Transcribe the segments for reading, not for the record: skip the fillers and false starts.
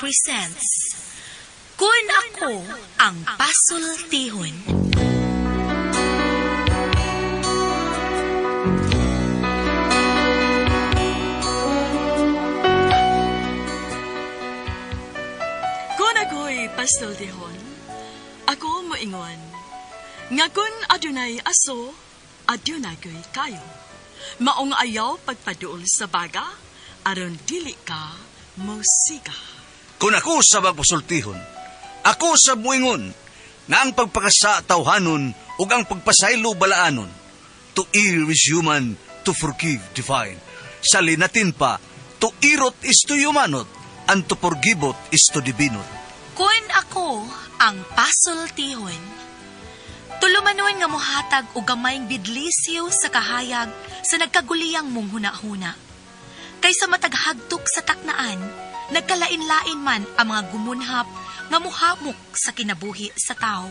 presents Kun Ako Ang Pasultihon. Kung ako'y pastultihon, ako moingon, nga kun adunay aso, adunay ko'y kayo. Maong ayaw pagpaduol sa baga, aron dili ka mosiga. Kung ako sa magpasultihon, ako sa muingon, nga ang pagpakasa tawhanon ug ang pagpasaylo balaanon. To err is human, to forgive divine. Sa linatin pa, to irot is to humanot, and to forgiveot is to divinot. Kun ako ang pasultihon. Tulumanon nga mohatag og gamayng bidlisiw sa kahayag sa nagkaguliyang mong hunahuna. Kaysa mataghagtok sa taknaan, nagkalain-lain man ang mga gumunhap nga muhamok sa kinabuhi sa tao.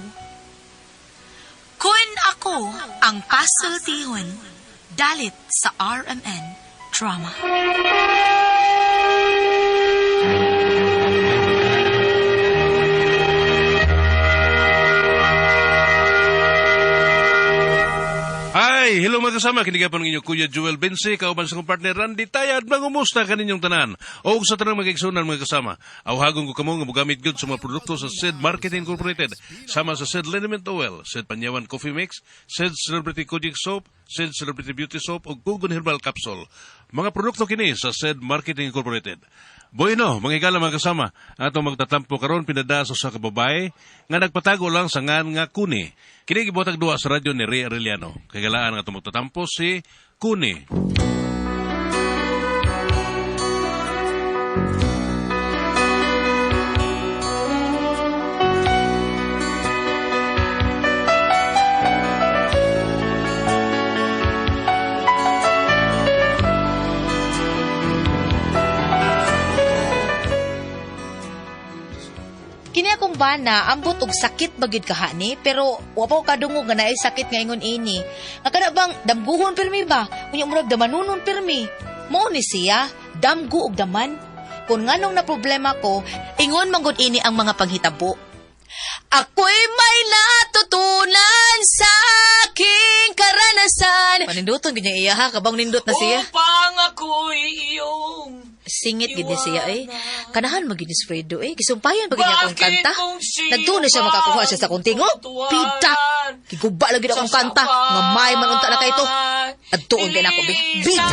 Kun ako ang pasultihon, dalit sa RMN Drama. Hi! Hello mga kasama, kinigapan ninyo Kuya Joel Bense, kauban sa kong partner Randy Tayad, mangumusta kaninyong tanan. O sa tanang mga igsunan mga kasama, awhagon ko kamo nga mogamit gyud sa mga produkto sa SED Marketing Incorporated, sama sa SED Liniment Oil, SED Panyawan Coffee Mix, SED Celebrity Kojic Soap, SED Celebrity Beauty Soap, ug Kugon Herbal Capsule. Mga produkto kini sa SED Marketing Incorporated. Bueno, mga higala mga kasama, atong magtatampo karon pinada sa usa ka babae nga nagpatago lang sa ngan nga Kuni. Kini gibuhatag duha sa radyo ni Ray Arellano. Kagalaan nga atong magtatampo si Kuni. Kini akong bana, ambot og sakit ba gyud kahani, pero wa pa ko kadungog nga naay sakit nga ingon ini. Nga kana bang damguhon pirmi ba? Unya murag damanunon pirmi. Mao ni siya, damgo og daman. Kung nganong na problema ko, ingon man gud ini ang mga panghitabo. Ako'y may natutunan sa aking karanasan. Paninduton gid niya iya ha, kabang nindot na siya. Upang ako'y iyong Singit gid ni siya eh. Kanahan magid ni Fredo eh. Gisumpayan pa gid niya akong Bakit kanta. kung sino Nagtuon na siya makakuha siya sa akong tingog. Pita. Giguba lagi na akong kanta. Nga may man unta na kay to. Adtuon kay nako be. Bita.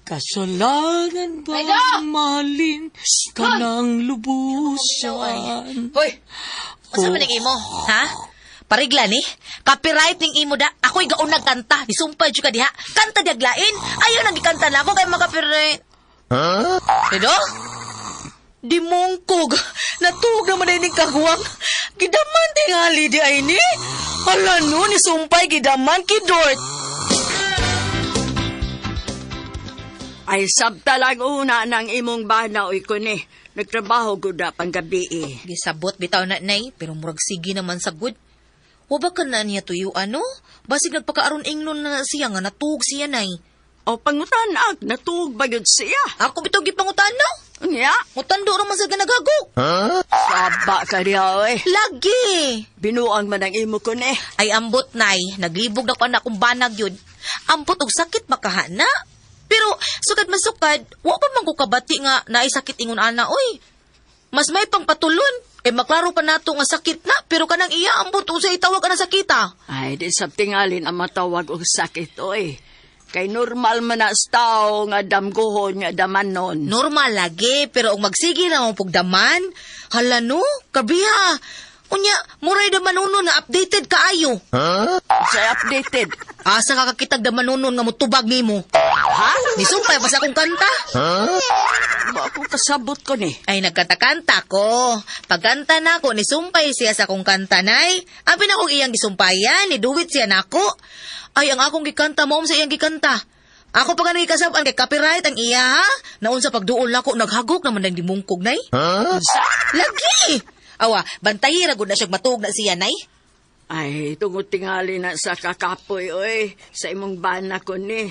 Kasalanan ba Fredo! mahalin ka ng lubusan? Hoy. Unsa man ning imo, ha? Parigla ni. Copyright ning imo da. Ako'y gaon nagkanta. Nisumpay jud ka diha. Kanta diaglain. Ayaw nang gikanta na ako kay makapiright. Huh? Fredo? Di mongkog. Natuog naman ay ning kagwang. Gidaman tingali di ay ni. Hala no, nisumpay gidaman kidort. Ay sabta lang una ng imong bana oy kuni. Nagtrabaho gud na panggabi eh. Gisabot bitaw na nay, pero murag sige naman sa good. Wa ba ka na niya tuyo ano? Basig nagpakaaron ingnon na siya nga natuog siya nay. O pangutan ag natuog ba gyud siya? Ako bitaw gipangutan no. Unya, Mutando ra man sa ganagagok. saba ka diha oy. Lagi. Binuang man ang imo kuni. Ay ambot nay, naglibog na ko anak kong banag yun. Ambot og sakit makahana. Pero sukad masukad, wa pa man ko kabati nga naay sakit ingon ana oy. Mas may pang patulon. Kay maklaro pa nato nga sakit na, pero kanang iya ambot unsa itawag ana sakita. Ay di sab tingalin ang matawag og sakit oy. Kay normal man na sa tao nga damgohon nga damanon. Normal lagi, pero og magsige na mo pugdaman, hala no, kabiha. Unya, muray damanunon na updated kaayo. Sa updated. Asa ka kakitag damanunon nga mutubag nimo? Ha? Nisumpay pa sa akong kanta. Ba ako kasabot ko ni. Ay, nagkatakanta ko. Pagkanta na ako, nisumpay siya sa akong kanta, nay. Ang pinakong iyang gisumpayan, niduwit siya nako. Ay, ang akong gikanta, maom sa iyang gikanta. Ako pa ganun ikasaban kay copyright ang iya, ha? Naun sa pagduol nako, naghagok naman ang dimungkog, nay. Unsa? Lagi! Awa, bantayi ra gud na siya matuog na siya, nay. Ay, tungod tingali na sa kakapoy, oy, sa imong bana ko ni.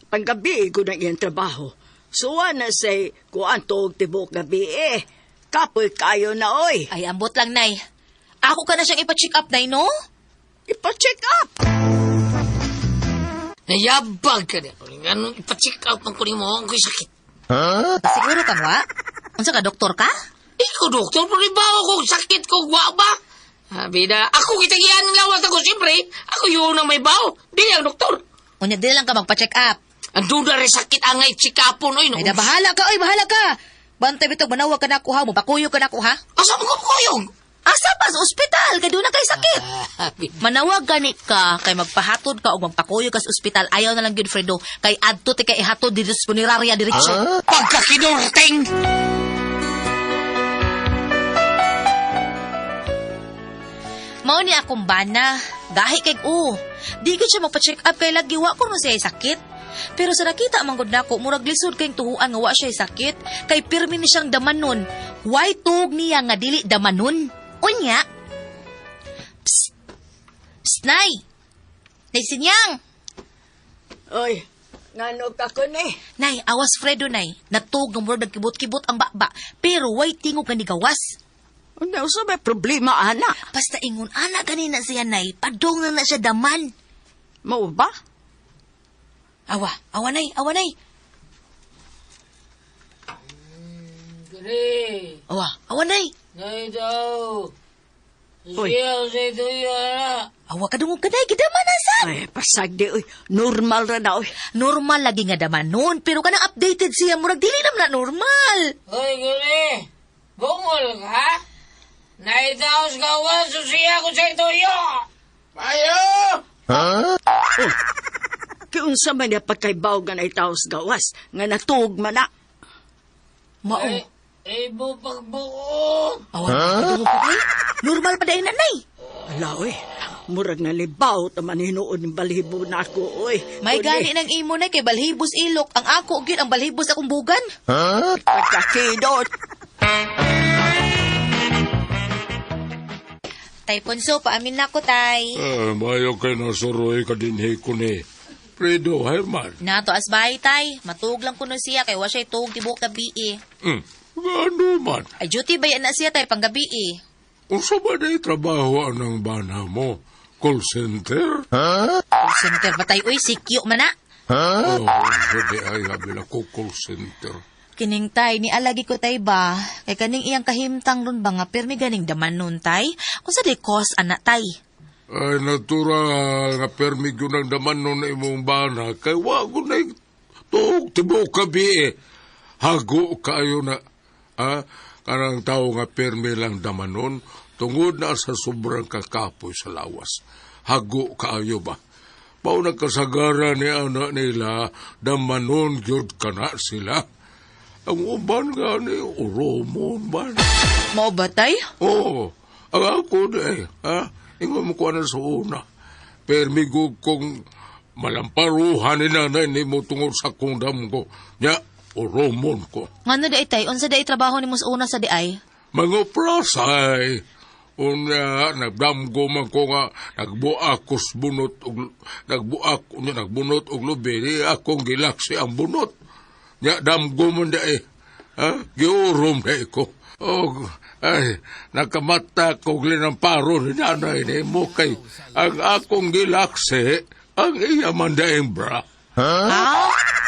Panggabi ko na iyang trabaho. Suwa na say kuan tuog tibok gabi eh. Kapoy kayo na oy. Ay, ambot lang, Nay. Ako ka na siyang ipa-check up, Nay, no? Ipa-check up. Nayabag ka niya. Anong ipa-check out man ko ni mo, ang ko'y sakit. Siguro kang wa? Unsa ka, doktor ka? Ikaw, doktor, pero ibaw ko sakit ko, wa ba? Ah, bida, ako kitagian ng lawas ako, siyempre. Ako yun ang may baw. Di ang doktor. Unya, di lang ka magpa-check up. Ang duda rin sakit ang ngay chikapon, oy. No. Ay, na, bahala ka, oy, bahala ka. Bantay bitog, manawag ka na ako, ha? Mupakuyo ka na ako, ha? Asa mo ko kuyog? Asa pa sa ospital, kay doon na kay sakit. Ah, bida. Manawag gani ka kay magpahatod ka o magpakuyo ka sa ospital, ayaw na lang gyud Fredo kay adto ti kay ihatod dito sa funeraria diretso. Pagkakidorting! Mao ni akong bana, gahi kay o. Di gyud siya magpa-check up kay lagi wa ko siya sakit. Pero sa nakita man gud nako, murag lisod kay tuhuan nga wa siya sakit kay pirmi ni siyang damanon. Why tuog niya nga dili damanon? Unya. Psst. Psst, Nay. Nay sinyang. Oy, ngano ka ko ni? Nay, awas Fredo nay. Natug nga murag nagkibot-kibot ang baba, pero way tingog nga nigawas. Ano sa may problema, ana? Basta ingon ana ganina siya nay, padong na na siya daman. Mao ba? Awa, awa nay, awa nay. Gani, Awa, awa nay. nay daw. Uy. Siya, siya, siya, Awa kadungog ka nay, gidaman na sa. Ay, pasag di, oy. Normal ra na, oy. Normal lagi nga daman nun, pero kanang updated siya, murag dili naman na normal. Hoy, gani. Bungol ka? Naitaos ka wa, susiya ko sa ituyo. Ayo! Kiunsa man niya pagkaibaw nga naitaos gawas, nga natuog man na. Mao. Eh, mo pagbuot. Awa, kadungog ka nay. Normal pa dahil na nay. Ala, oy. Murag nalibaw taman hinuon ng balibo na ako, oy. May Kuni, gani ng imo nay kay balhibos ilok. Ang ako gyud ang balhibos akong bugan. Pagkakidot. Tay Ponso, paamin na ko tay. Eh, mayo kay nasuroy ka din ko ni Fredo Herman. Nato as bahay tay, matuog lang kuno siya kay wa siya tuog tibok gabi eh. Gaano man? Ay duty ba yan na siya tay panggabi eh. Unsa ba na trabaho anang bana mo? Call center? Call center ba tay uy sikyo man na. Oh, unsa di ay habil ako call center. Kining tay ni alagi ko tay ba kay kaning iyang kahimtang ron ba nga pirmi ganing daman nun tay. Unsa di cause ana tay? Ay, natural nga permi yun ang daman nun na imong bana kay wa ko na tuog tibok gabi eh. Hago kaayo na. Ha? Kanang tao nga permi lang daman nun tungod na sa sobrang kakapoy sa lawas. Hago kaayo ba? Mao na kasagara ni anak nila damanon gyud kana sila. Ang uban nga ni Oromon man. Mao ba tay? Oo, ang ako na eh. Ha? Ingon mo ko na sa una. Permigo kong malamparuhan ni nanay ni mo tungod sa kong damgo. Nya, oromon ko. Ngano di ay tay unsa di ay trabaho nimo sa una sa di ay? Mga prasay. Una, nagdamgo man ko nga, nagbuak ko sa bunot, og, nagbuak, unya, nagbunot og lubi, di akong gilaksi ang bunot. Nya, damgo man da eh. Ha? Giurom na ko. Og, ay, nakamata ko linamparo ni nanay ni mo kay ang akong gilaksi, ang iya man daing bra. Ha?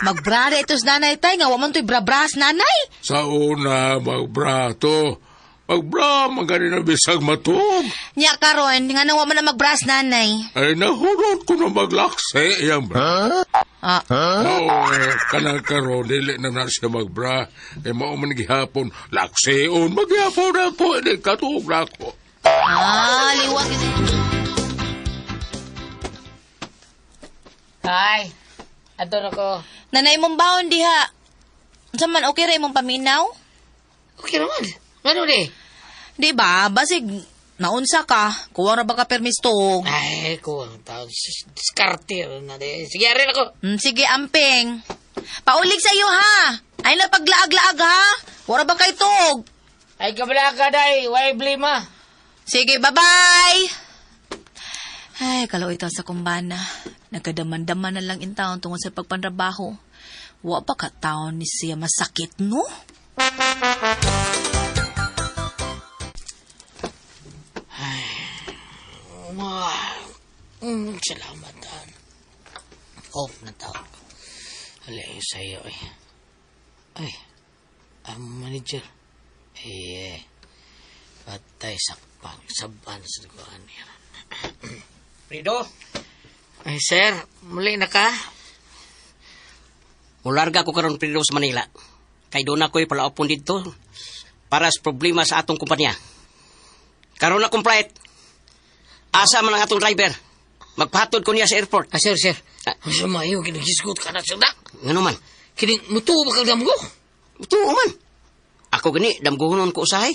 Magbrada ito sa nanay tay nga wa man to'y bra-bras nanay. Sa una, magbrato. Magbra, magani na bisag matuog. Nya karon nga nang wa man na magbras nanay. Ay, nahurot ko na maglakse, iyang bra. Ah, Oo, eh, kanang karon dili na na siya magbra. Eh, mao man gihapon, lakseon, maghihapon ako, hindi katuog na ako. ah liwat Ay, ato na ko. Nanay mong baon diha. Unsa man okay ra imong paminaw? Okay naman. Ano di? Di ba? Basig naunsa ka, kuwang ra ba ka permis tuog? Ay, kuwang taon. Diskarte na di. Sige, arin ako. Sige, amping. Paulig sa iyo ha. Ay na paglaag-laag ha. Wala ba kay tuog? Ay, kabala ka day. Way blima. Sige, bye-bye. Ay, kaloy ito sa kumbana. Nagkadaman-daman na lang in town tungod sa pagpanrabaho. Wa pa ka taon ni siya masakit, no? Salamat, tan. Off na tawag. Alay, sa'yo eh. Ay, ang manager. Ay, eh. Patay sakpan. Saban sa dugaan niya. Prido, Ay, sir, muli na ka? mularga ko karon Prido sa Manila. Kay doon ako'y palaupon dito para sa problema sa atong kumpanya. Karon akong flight. Asa man ang atong driver. Magpahatod ko niya sa airport. Ah, sir, sir. Ah. Ang sumayo, kinagisgot ka na, sir na. Ngano man? Kining, mutuo ba kag damgo? Tuo man. Ako gani, damguhonon ko usahay.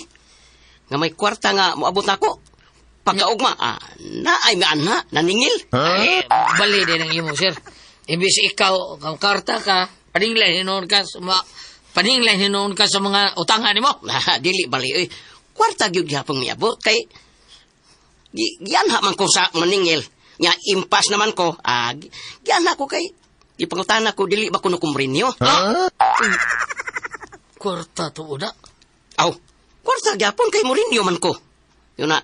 Nga may kwarta nga moabot nako. Pagkaugma, ah, na ay maana, naningil. Ay, bali din ang imo, sir. Imbis ikaw, kang karta ka, paninglay hinoon ka sa mga, paninglay hinoon ka sa mga utangan nimo. Ah, dili bali oy. Kwarta gyud gihapon miabot kay gianha man ko sa maningil. Nya impas naman ko. Ah, gianha ko kay gipangutana ko dili ba kuno kumrinyo. Huh? Kwarta to una. Aw, kwarta gyapon kay Mourinho man ko. Yun na.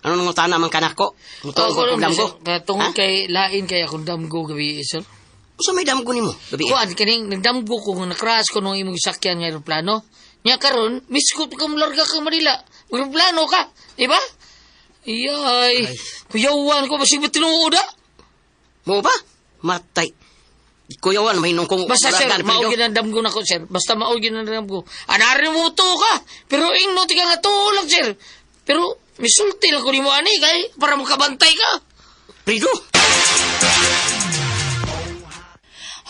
Ano nang utana man kanako? Mutuo ko kuno, damgo. sir, kaya Tungod Ha? kay lain kay akong damgo gabi, sir. Usa may damgo nimo gabi? Kuan kining nagdamgo ko nga nakras ko nung imong sakyan nga eroplano. Nya karon miskot ka molarga ka Manila. Eroplano ka, di ba? Iyay, kuyawan ko basig tinuod ah. Mo ba? Matay. Kuyawan may nung kong Basta sir, ulagan, mao Fredo. gyud ang damgo nako sir. Basta mao gyud ang damgo. Anari mo to ka. Pero ingno ti ka nga tuo lang sir. Pero misulti lang ko nimo ani kay para makabantay ka. Fredo.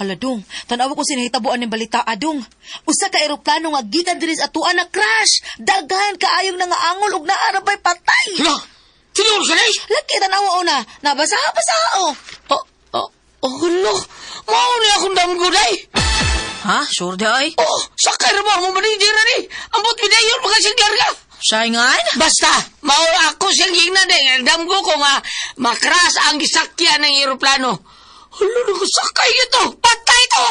Hala dong, tanawa ko sinahitabuan ng balita adong. Usa ka eroplano nga gikan diri sa atuan na crash. Daghan kaayong nangaangol ug naa ra pa'y patay. Hala, tinuod ka ni? Lagi tanawa una, nabasa basa oh. Oh, oh, oh, hala. Mao ni akong damgo day. Ha, sure di ay. Oh, sakay ra ba mo manager ani? Ambot midayon mga siyang larga. Saingan? Basta, mao ako siyang gingnan eh. Ang damgo ko nga, makras ang gisakyan ng eroplano. Hala, naku, sakay ito! Patay ito!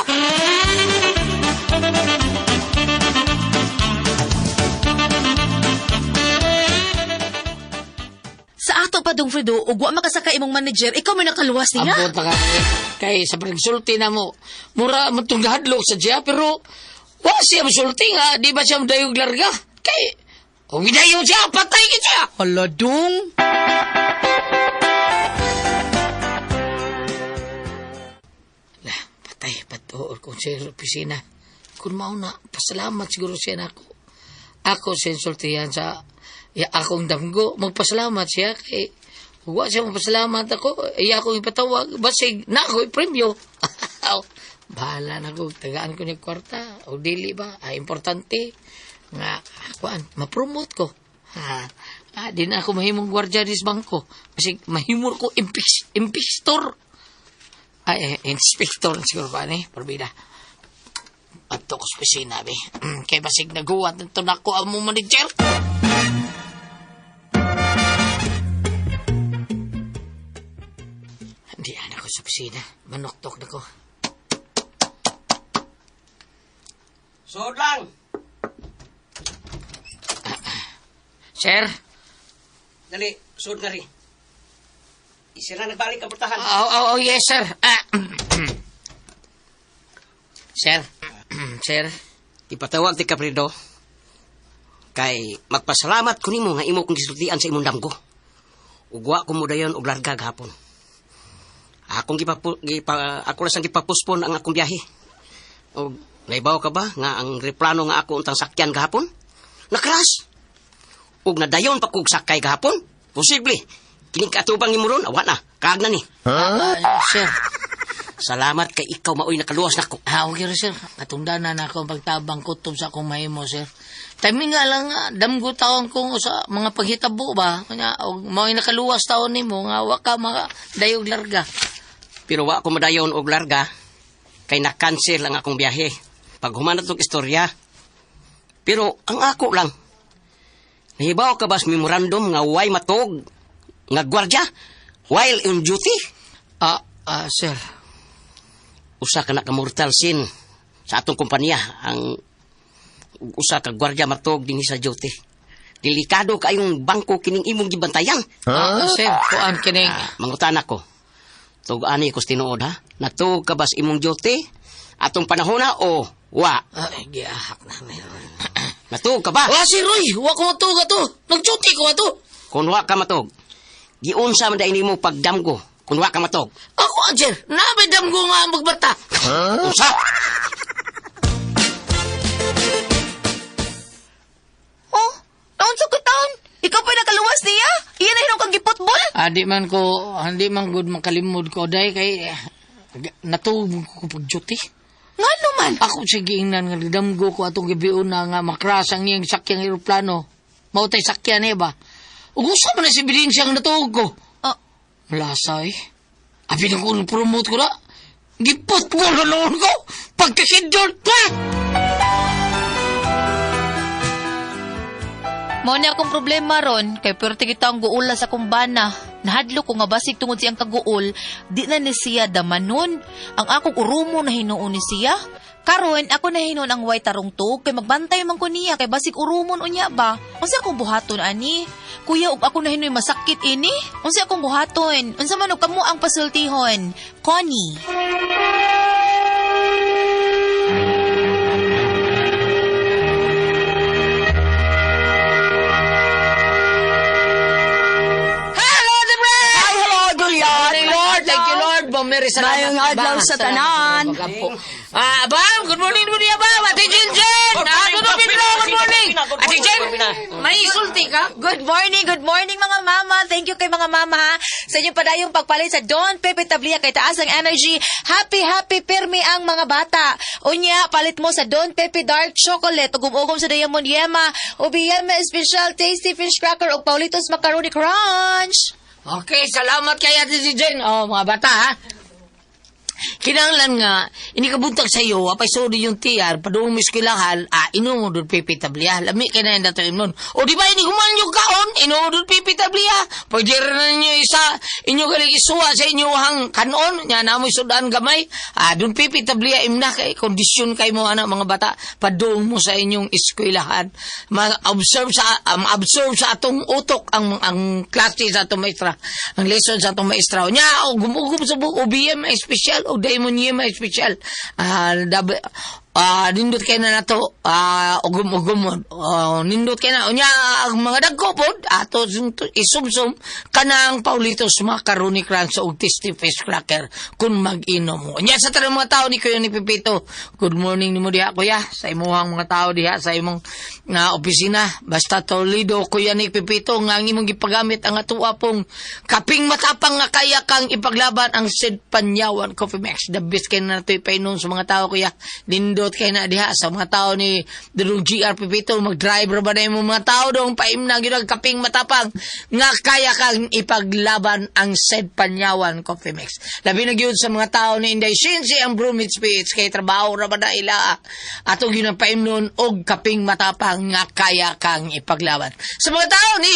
Sa ato pa dong Fredo, ug wa makasaka imong manager, ikaw may nakaluwas niya. Ambot na ka. eh. Kay sa pagsulti na mo, mura matong hadlok sa siya, pero wa siya masulti nga, di ba siya madayog larga? Kay, kung midayon siya, patay ka siya! Hala dong. Lah, patay, patuor ko sa opisina. Kung mauna, pasalamat siguro siya na ako. Ako siya insultihan sa ya, akong damgo. Magpasalamat siya kay wa siya magpasalamat ako. Iya akong ipatawag. Basig, na ako ipremyo. Bahala na ko. Tagaan ko niya kwarta. O dili ba? Ah, importante. Nga, kuan, ma-promote ko. Ha, ah, di na ako mahimong gwardiya dis bangko. Basig, mahimor ko impistor. Ay, eh, inspector siguro ba ni? Parbida. Ato ko sa opisina, be. Kay basig naguwat na ito nako ang mong manager. Hindi, anak ko sa opisina. Manoktok na ko. Suod lang. Sir? Dali, suod na rin. Isira nagbalik ang portahan. Oh, oh, oh, yes, sir. Ah, sir. Sir. Ipatawag ti Caprido. Kay magpasalamat ko nimo nga imo kong gisultian sa imong damgo. Ugwa ko mo dayon og larga gahapon. Akong gipapu, gipa, ako lang sang gipapuspon ang akong biyahe. Og naibaw ka ba nga ang replano nga ako untang sakyan gahapon? Nakras. Ug nadayon pa kog sakay gahapon. Posible. Kining kaatubang nimo ron, awa na. Kaag na ni. Ah, sir. Salamat kay ikaw maoy nakaluwas nako. Ah, okay ra, sir. Katungdanan na ako ang pagtabang kutob sa akong mahimo, sir. Timing nga lang, nga, damgo taon kung sa mga paghitabo ba. Kanya, og mao'y nakaluwas taon nimo nga wa ka maka dayog larga. Pero wa ko madayon og larga kay na-cancel ang akong biyahe. Pag human na tong istorya. Pero ang ako lang. Nahibaw ka ba sa memorandum nga way matog nga gwardya while on duty? Ah, ah, sir. Usa ka na ka mortal sin. Sa atong kompanya ang usa ka gwardiya matog dinhi sa duty. Delikado kayong bangko kining imong gibantayan. Ah, sir, kuan kining Ah, mangutana ko. Tug-ani ko sa tinuod ha. Natuog ka ba sa imong duty? Atong panahona o wa? Ay, giahak na meron. Natuog ka ba? Wa si Roy, wa ko matuog ato. Nag-duty ko ato. Kung wa ka matog, giunsa man dai nimo pagdamgo kung wa ka matog. Ako, ah, sir, nabay damgo nga ang magbata. Unsa? Oh, naunsa ko taon? Ikaw pa nakaluwas niya? Iya na hinong kang giputbol? Ah, di man ko, hindi man good makalimod ko dahil kay natuog ko pag duty. Nga naman. Ako sa giingnan nga gidamgo ko atong gabion na nga makras ang iyang sakyang eroplano. Mao tay sakyan eh ba? Ug usa man na si Bilin siyang natuog ko. Ah. Malasa eh. Abi na ko promote ko na. Giputbol na noon ko. Pagkakidol pa! Mao ni akong problema ron kay perti kita ang guula sa akong bana. Nahadlo ko nga basig tungod siyang kaguol, di na ni siya damanon. Ang akong urumo na hinuon ni siya. Karon ako na hinuon ang way tarong tuog kay magbantay man ko niya kay basig urumon unya ba. Unsa akong buhaton ani? Kuya ug ako na hinuon masakit ini. Unsa akong buhaton? Unsa man og kamo ang pasultihon? Connie. Hello, the bread! Hi, hello, Julian. Morning, Lord. Thank you, Lord. Bumiri, salamat. Maayong adlaw Ba, sa salamat. tanan. Ah, Bam, good morning, good morning, Bam. Ate Jen Jen. Ah, Dudu Pedro, good morning. Ate Jen, may isulti ka? Good morning mga mama. Thank you kay mga mama ha. Sa inyong padayong pagpalit sa Don Pepe Tablia kay taas ang energy. Happy happy pirmi ang mga bata. Unya, palit mo sa Don Pepe Dark Chocolate ugum-ugom sa Diamond Yema, ubi Yema Special Tasty Fish Cracker ug Paulitos Macaroni Crunch. Okay, salamat kay Ate Jen. Oh, mga bata, ha? Kinahanglan nga, inikabuntag sa iyo, apay sorry yung TR, padung mo eskwelahan, ah, inom mo doon pipi tablia. Lami kay na yung dato imnon. O di ba, ini human yung kaon, inom mo doon pipi tablia. Pwede rin na ninyo isa, inyo galing isuwa sa inyo hang kanon, nga na mo sudan gamay. Ah, doon pipi tablia imna kay kondisyon kay mo anak mga bata, padung mo sa inyong eskwelahan. Ma-observe sa observe sa atong utok ang klase sa atong maestra, ang lesson sa atong maestra. Nya, o gumugum sa buong OBM espesyal o Diamond Yema espesyal. Nindot kay na nato, ugum-ugum, nindot kay na. Unya, ang mga dagko pod, ato isumsum, kanang Paulitos Macaroni Crunch o Tasty Fish Cracker kung mag-inom mo. Unya, sa tanang mga tao ni Kuya ni Pipito, good morning nimo diha, Kuya, sa imuhang mga tao diha, sa imong na opisina. Basta Toledo, Kuya ni Pipito, nga ang imong gipagamit ang atuwa pong kaping matapang nga kaya kang ipaglaban ang Sid Panyawan Coffee Mix. The best kay na nato ipainom sa mga tao, Kuya. Nindot kay na diha sa mga tao ni Dudong GR Pipito, mag-driver ba na yung mga tao dong paimna gyud ang kaping matapang nga kaya kang ipaglaban ang Sid Panyawan Coffee Mix. Labi na gyud sa mga tao ni Inday Shinsi ang Brumit Speech kay trabaho ra ba na ila ato gyud ang paimnon og kaping matapang nga kaya kang ipaglaban. Sa mga tao ni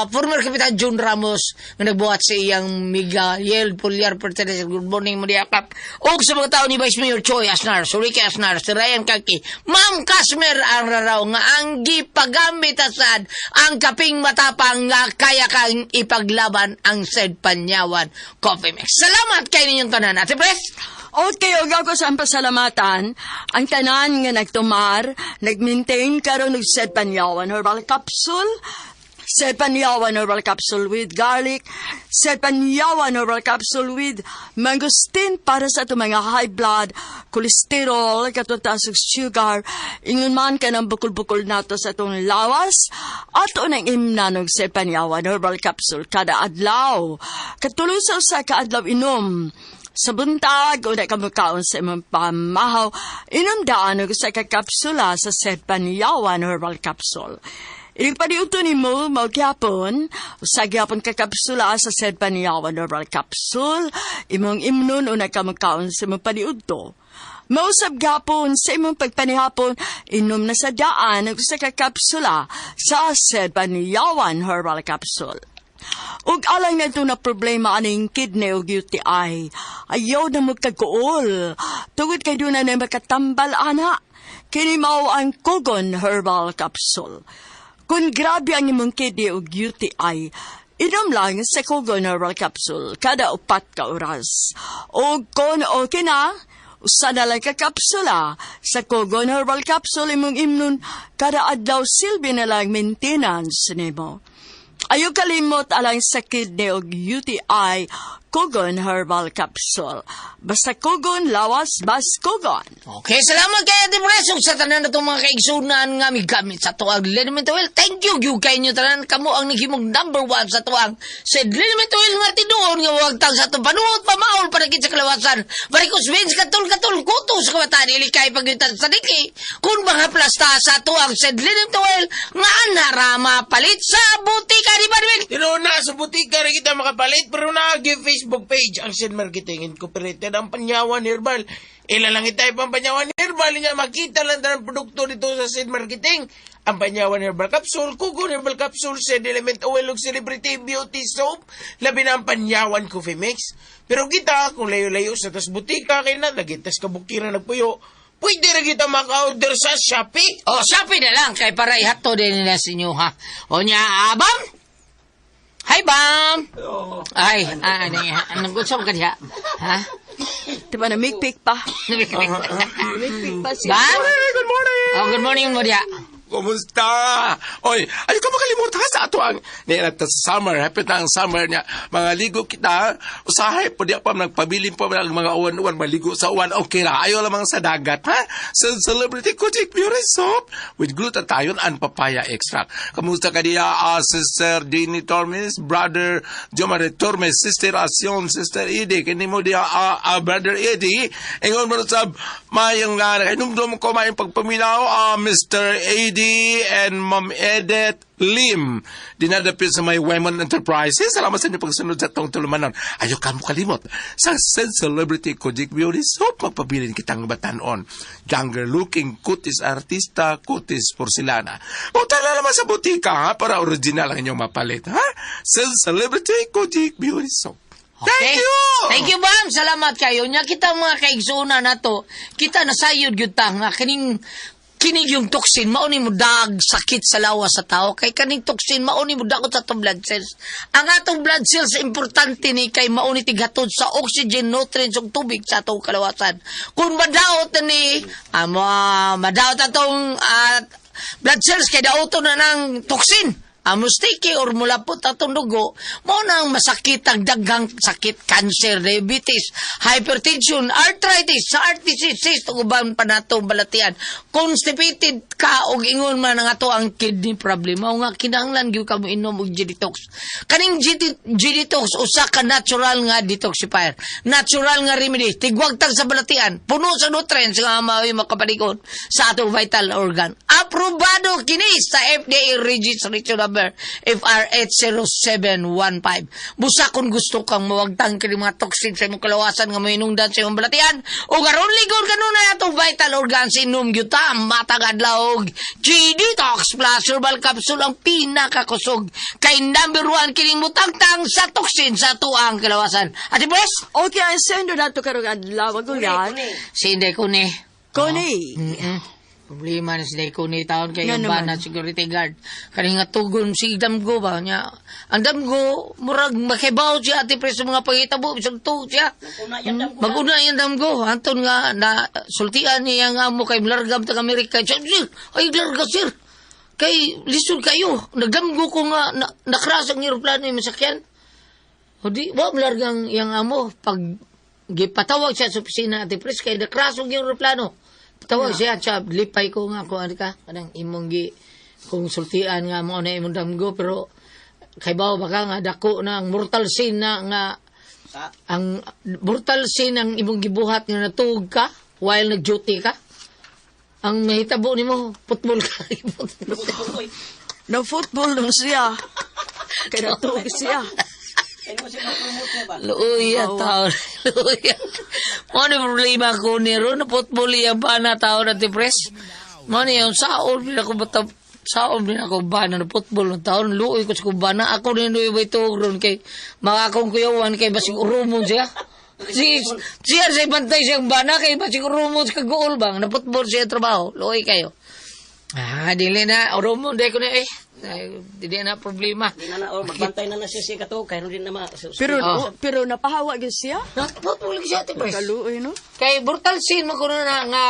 former Kapitan June Ramos nga nagbuhat sa iyang Miguel Pulyar Pertines, good morning mo diha kap. Og sa mga tao ni Vice Mayor Choi Asnar, Surike Asnar, si Ryan Kaki, Ma'am Kasmer ang raraw nga ang gipagamit asad ang kaping matapang nga kaya kang ipaglaban ang Sid Panyawan Coffee Mix. Salamat kay ninyong tanan. Ate Pres? Okay, og ako sa pasalamatan, ang tanan nga nagtumar, nagmaintain karon og Sed Panyawan Herbal Capsule, Sed Panyawan Herbal Capsule with garlic, Sed Panyawan Herbal Capsule with mangosteen para sa atong mga high blood, cholesterol, katong taas og sugar, ingon man ka ng bukol-bukol nato sa atong lawas, ato nang imnan og Sed Panyawan Herbal Capsule kada adlaw. Katuloy sa usa ka adlaw inom. Sa buntag, una ka mukaon sa imong pamahaw, inom daan og usa ka kapsula sa Sed Panyawan Herbal Capsule. Inig paniudto nimo mao gyapon, usa gyapon ka kapsula sa Sed Panyawan Herbal Capsule, imong imnon una ka mukaon sa imong paniudto. Mausab gapon sa imong pagpanihapon, inom na sa daan og usa ka kapsula sa Sed Panyawan Herbal Capsule. Ug alang na na problema aning kidney ug UTI. Ayaw na magkaguol. Tungod kay doon na makatambal ana. Kini mao ang Kogon Herbal Capsule. Kung grabe ang imong kidney ug UTI, inom lang sa Kogon Herbal Capsule kada 4 ka oras. O kung okay na, usa na lang ka kapsula sa Kogon Herbal Capsule imong imnon kada adlaw, silbi na lang maintenance nimo. Ayaw kalimot alang sa kidney og UTI, Kogon Herbal Capsule. Basta Kogon lawas, bas Kogon. Okay, salamat kay Ate Pres ug sa tanan natong mga kaigsunan nga migamit sa tuang liniment oil. Thank you gyud kay inyo tanan, kamo ang naghimong number one sa tuang sa liniment oil nga tinuon nga wagtang sa atong panuot, pamaol, panakit sa kalawasan, varicose veins, katol-katol, kuto sa kabataan, ilikay pagyutan sa diki. Kung mga plasta sa tuang sa liniment oil nga anara mapalit sa butika ni Manuel. Tinuod na, sa butika rin kita makapalit, pero naagi Facebook page ang Sen Marketing Incorporated ang Panyawan Herbal. Ila lang itay pang Panyawan Herbal niya, makita lang tanang produkto dito sa Sen Marketing. Ang Panyawan Herbal Capsule, Kugon Herbal Capsule, Sed Element Oil ug Celebrity Beauty Soap, labi na ang Panyawan Coffee Mix. Pero kita, kung layo-layo sa tas butika, kay na, nagitas kabukiran nagpuyo, pwede rin kita maka-order sa Shopee. O, Shopee na lang kay para ihatod din nila sa inyo, ha. O niya, Bam! Hi, Bam! Ay, ano, anong gusto mo ka diha? Ha? Diba na mikpik pa? Mikpik pa siya. Bam? Good morning! Oh, good morning mo diha. Kumusta? Oy, ayaw ka makalimot ha sa ato ang niya sa summer, hapit na ang summer niya. Mga ligo kita, usahay po di pa nagpabilin pa ang mga uwan-uwan, maligo sa uwan, okay ra. Ayaw lamang sa dagat, ha? Sa Celebrity Kojic Pure Soap with glutathione and papaya extract. Kamusta ka diya, Sister Dini Tormes, Brother Jomare Tormes, Sister Asion, Sister Edie, kini mo diya, Brother Eddie. Ingon mo sa mayong nga, nakainumdum ko mayong pagpaminaw, Mr. Eddie and Ma'am Edith Lim. Dinadapit sa may Wemon Enterprises. Salamat sa inyo pagsunod sa tong tulumanon. Ayaw ka mo kalimot. Sa Sen Celebrity Kojic Beauty Soap, magpabilin kitang batanon. Younger looking, kutis artista, kutis porcelana. Punta na naman sa butika, ha, para original ang inyong mapalit, ha? Sen Celebrity Kojic Beauty Soap. Thank you! Thank you, Bam. Salamat kayo. Nya kita mga kaigsuuna nato, kita nasayod gyud ta nga kining kinig yung toxin mao ni mo dag sakit sa lawas sa tao, kay kaning toxin mao ni mo dakot sa atong blood cells. Ang atong blood cells importante ni kay mao ni tighatod sa oxygen, nutrients ug tubig sa atong kalawasan. Kung madaot na ni madaot atong blood cells kay daoton na ng toxin, mustiki or mulapot atong dugo, mao nang masakit ang daghang sakit, cancer, diabetes, hypertension, arthritis, sa heart disease, ug uban pa natong balatian. Constipated ka og ingon man ang ato ang kidney problem. Mao nga kinahanglan gyud ka mo inom og G-Detox. Kaning G-Detox usa ka natural nga detoxifier. Natural nga remedy, tigwagtang sa balatian, puno sa nutrients nga mao'y makapalikod sa atong vital organ. Aprobado kini sa FDA registration number FR80715. Busa kung gusto kang mawagtang kini mga toxin sa imong kalawasan nga mohinungdan sa imong balatian o karon ligon kanunay atong vital organs, inom gyud ta matag adlaw og G-Detox Plus Herbal Capsule, ang pinakakusog kay number 1 kining mutangtang sa toxin sa tuang kalawasan. Ate Pres? Okay, ang sendo nato karong adlaw agulan. Si Inday Kuni. Kuni. Problema na si Inday Kuni taon kay Nga yung naman. bana security guard. Kani nga tugon si Damgo ba niya. Ang Damgo murag makibaw siya, Ate Pres, sa mga pangitabo bisag tuog siya. Mag-una yung Damgo. Anton nga na sultian niya nga amo kay largam tag Amerika. Siya, sir, ay larga sir. Kay lisod kayo. Nagdamgo ko nga na, nakras ang eroplano yung masakyan. O di, wa malargang iyang amo. Pag gipatawag siya sa opisina, Ate Pres, kay nakras ang eroplano. Tawag siya, siya, lipay ko nga kung ano ka, kanang imong gi, kung sultian nga mo na imong damgo, pero kay bawo baka nga dako na ang mortal sin na nga, ang mortal sin ang imong gibuhat nga natuog ka while nag-duty ka. Ang mahitabo nimo, football ka. No football nung siya. Kaya natuog siya. Luya tao. Luya. Mo ni problema ko ni ron, na football iya pa na tao na tipres. Mo ni yung saon pila ko bata Saom din ako bana na football ng taon. Luoy ko sa kubana. Ako din luoy ba ito ron kay mga akong kuyawan kay basig urumon siya. Si siya sa bantay siyang bana kay basig urumon sa kaguol bang na football siya trabaho. Luoy kayo. Ah, dili na urumon dai ko na eh. Ay, dili na problema. Di na na, oh, magbantay na na siya siya kato, kaya rin na ma... Pero Oh. pero napahawa gyud siya. Na football siya ti pres. Kaluoy no. Kay brutal scene mo kuno na nga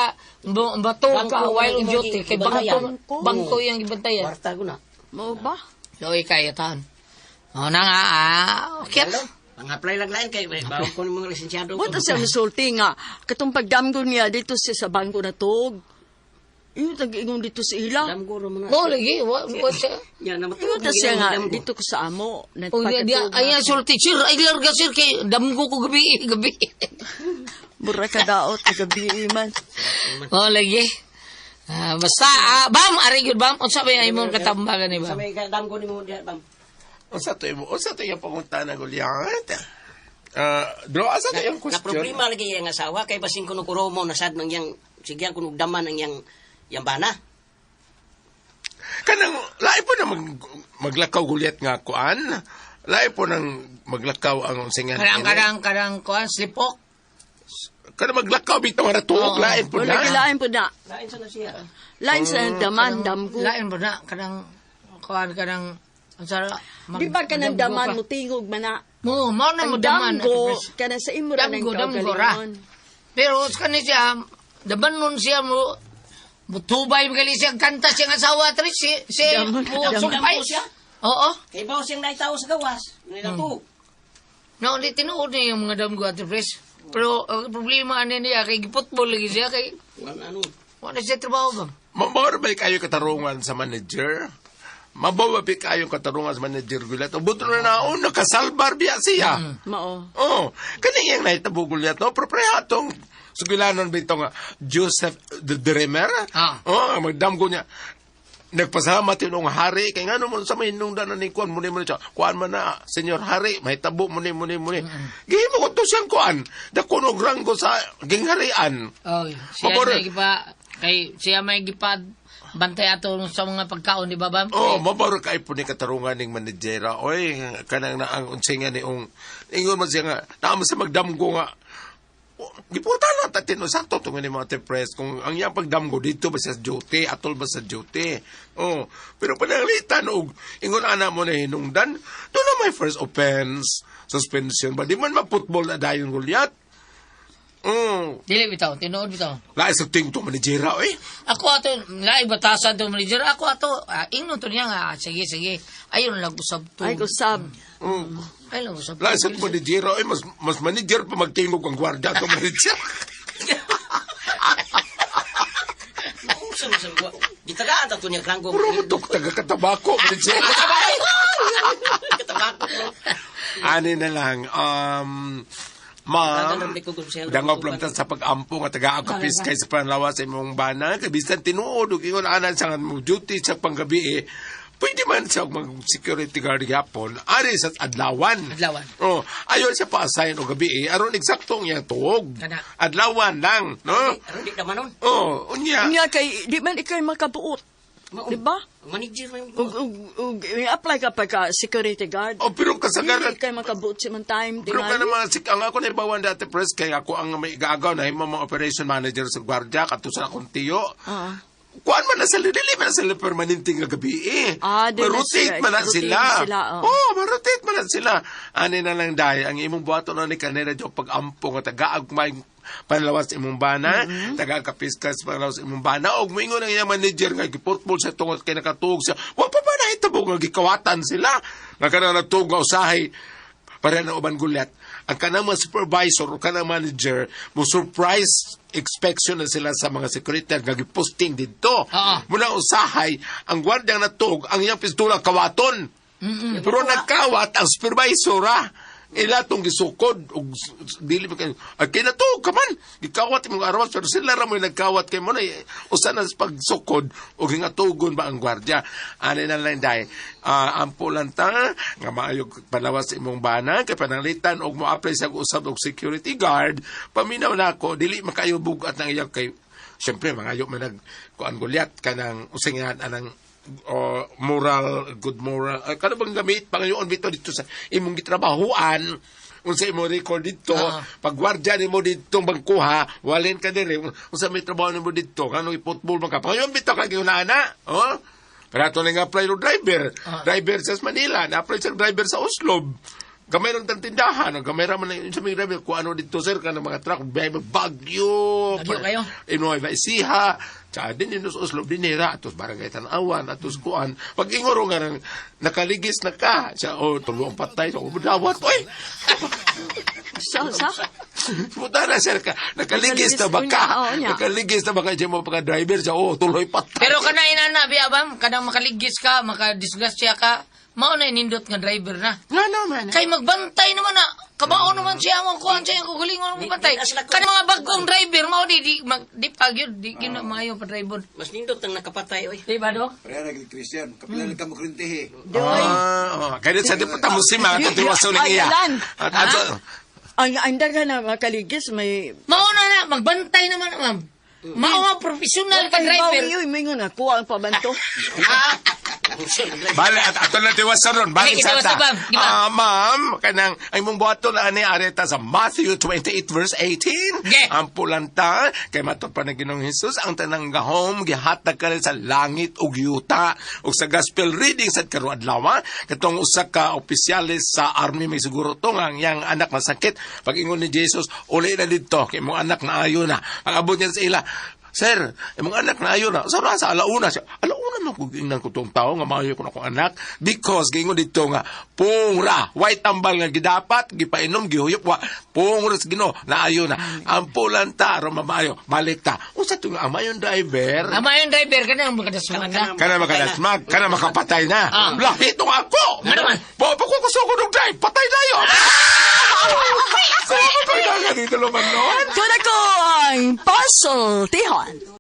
bato ka Bangko while on yung duty kay gibantayan. bangko bangko yung gibantayan. Kwarta ko na. Mao ba? Luoy kayo taon. O na nga, ah, okay. Ang apply lang lain kay bawang ko ng mga lisensyado. What siya misulti nga katong pagdamgo niya dito siya sa bangko na tug. Iyo tag-ingon dito sa ila. Damgo ro mo na. Mo lagi, wa wa siya. Ya, na Ingon ta siya nga dito ko sa amo. O di di ay ang sulti sir, ay larga sir kay damgo ko gabi gabi. Mura ka daot gabi man. O lagi. Ah, basta ah, bam ari gyud bam unsa ba yung imong katambagan ni Sa bam? may damgo ni mo diha bam. Unsa to imo? Unsa to iyang pangutana Goliath? Ah, bro, asa to iyang Na question? problema lagi iyang asawa kay basin kuno kuromo nasad nang yang sigyan kuno daman ang yang yang bana. Kanang lain po na maglakaw Goliath nga kuan. Lain po nang maglakaw ang unsingan. Karang karang karang kuan slipok. Kanang maglakaw bitaw nga natuog lain po Wala na. gilain po na. Lain sa na siya. Lain sa daman damgo. Lain ba na kanang kuan kanang unsa ra, Di ba kanang damgo daman ka? mo tingog man na? Mo mao na mo Ang daman. damgo kanang sa imo ra nang Damgo, damgo ra. kaugalingon. Pero sa kani siya, daban nun siya mo, mutubay magali siya, kanta siyang asawa, tri, si, si, Damon, mo, damon. sumpay. Damgo siya? Oo. Kay bawo siyang naitaw sa gawas. Nila to. No, di tinuod niya yung mga damgo at pres. Pero ang problema ano niya, kay football lagi siya, kay Wala ano. wala siya trabaho ba? Mabaw ba kayo katarungan sa manager? Mabaw ba kayo katarungan sa manager Goliath? Buto na naon, nakasalbar biya siya. Mao. Oh, kani iyang nahitabo Goliath, no? Pero pareha atong sugilanon ba itong Joseph the Dreamer? Ah. Oh, magdamgo niya. Nagpasalamat yun ang hari. Kaya nga naman sa may hinungdan na ni Kuan, muni muni siya. Kuan man na, Senyor Hari, mahitabo muni muni muni. Gihimo ko to siyang kuan. Dako og ranggo sa gingharian. Oh, siya Mabor- may gipa, kay siya may gipa bantay ato sa mga pagkaon, di ba ba? Oh, mabaro kay po ni katarungan ning manadjera. Oy, kanang na ang unsay nga ni ong ingon man siya nga naa man sa magdamgo nga. Oh, gipunta na ta tino sakto to ni mga press kung ang iyang pagdamgo dito ba sa duty atol ba sa duty. Oh, pero pananglitan og ingon ana mo na hinungdan, do na may first offense, suspension ba di man ma-football na dayon Goliath. Oh, Dili bitaw, tinuod bitaw. lain sa ting to manadjera oy. Ako ato, lain batasan to manager. Ako ato, ah, ingnon to niya nga, ah, sige, sige. Ayun lang usab to. Ay usab. Oh. Ayun lang usab. Lain sa manadjera oy, mas mas manager pa magtingog ang gwardiya to manager. Unsa man sa wa. Gitagaan ta to niya ranggo. Puro mo tok taga katabako, manager. Katabako. Ani na lang, ma'am, Dagan ko kung siya- dangaw plamtan sa pag-ampo nga taga kapis kay sa panlawa sa imong bana, kay bisan tinuod ug ingon ana sa nga mo duty sa panggabi eh, pwede man siya mag security guard gyapon ari sa adlawan. Adlawan. Oh, ayon siya pa-assign og gabi eh, aron eksaktong iyang tuog. Kana. Adlawan lang, no? Aron di naman nun. Oh, unya. Unya kay di man ikay makabuot. Di ba? Manager man. Ug ug ug i-apply ka pagka security guard. Oh, pero kasagaran Dili kay makabuot si man time Pero ka tingali. naman, ang ako na ibawan dati press, kaya ako ang may gaagaw na himo mga operation manager sa gwardiya, kato sa akong tiyo. Ah. Kuan man na sila, dili man na sila permanente nga gabi eh. Ah, di na Ma-rotate sila- man na rotate sila. sila, oo. Oh, ma-rotate man na sila. Ani na lang dahil, ang imong buhaton na ni kanila dyo pag-ampo nga tagaag may panlawas imong bana, mm-hmm. Tagaag kapiskas panlawas imong bana, og moingon ang iyang manager nga giputbol sa tungod kay nakatuog siya. Wa pa ba nahitabo nga gikawatan sila? Nga kanang natuog nga usahay para na uban gulat. Ang kanang mga supervisor o kanang manager mo surprise inspection na sila sa mga security nga giposting didto. Oo. Muna usahay ang gwardyang natuog ang iyang pistola kawaton. Pero nagkawat ang supervisor ah. Ila tong gisukod og dili ba kayo ay kinatuog ka man gikawat imong armas pero sila ra mo nagkawat kay mo na usa na sa pagsukod og hingatugon ba ang gwardiya ani na lang dai ampo lang ta nga maayo panawas imong bana kay pananglitan og mo-apply sa usab og security guard paminaw nako dili makayo bugat ng iya kay siyempre mangayo man nag kuan Goliath kanang usingan anang moral, good moral. Ay, kana bang gamit Panginoon bitaw dito sa imong gitrabahuan, unsa imong record dito, pag gwardya nimo dito bangkuha, walin ka diri, unsa may trabaho nimo dito, kano i-football man ka. Panginoon bitaw kay giunana, oh? Pero ato na nga apply no driver. Driver sa Manila, na-apply sa driver sa Oslob. Gamay lang tang tindahan, gamay ra man na sa may driver kung ano dito sir kanang mga truck, biyahe Bagyo. Bagyo kayo. Nueva Ecija, tsaka din sa Oslob dinira, atos barangay Tanawan, atos kuan. Pag ingoro nga nang nakaligis na ka, siya, oh, tulo ang patay, so, dawat, oy! Sa, sa? Puta na, sir, ka, nakaligis na ba ka? Oo, nya. Nakaligis na ba ka, siya mo pagka-driver, siya, oh, tuloy patay. Pero kana inana biya bam, kanang makaligis ka, makadisgrasya ka, mao na inindot nga driver na. Nga naman. Kay magbantay naman na. Kabao naman siya mo kuan siya ang kugulingon mo bantay. Kanang mga bagong driver mao di di mag, di pagyud di gina maayo pa driver. Mas nindot ang nakapatay, oy. Di ba do? Pareha na Christian, kapila na ka mo krintihi. Ah, oh, kaya sa di pa tamo si mga tutiwaso ng Ay, iya. Alan. At, Ang daghan na makaligis, may... Mao na na magbantay naman ma'am. Mao nga professional ka driver. Ay, may nga nakuha ang pabanto. Bale, at ato na tiwasan ron. Balik Ay, sa ta. tiwasan, ma'am. Di ba? Ah, ma'am, kanang, ay mong buhaton na ani areta sa Matthew 28 verse 18. Okay. Ang pulanta, kay matod pa na Ginoong Hesus, ang tanang gahom, gihatag ka rin sa langit ug yuta. Ug sa gospel reading sa karon adlaw, katong usa ka opisyales sa army may siguro to nga ang iyang anak masakit. Pag ingon ni Jesus, uli na didto kay imong anak na ayo na. Pag abot niya sa ila, Sir, imong anak na ayo na. Sa sa alauna siya. Alauna man kung ingnan ko tong tao nga maayo ko na akong anak because giingon dito nga pungra, white tambal nga gidapat, gipainom, gihuyop wa. Pungra sa Ginoo, naayo na. Ang pulanta aron mamaayo, balik ta. Unsa to nga ang mayon driver? Ang maayong driver kanang makadasman na. Kana makadasmag, kana makapatay na. Ah. Lahi tong ako. Ano man? Pa pa ko kusog og drive, patay na yo. Salamat pa dito luman noon. Kuna ko ang pasultihon.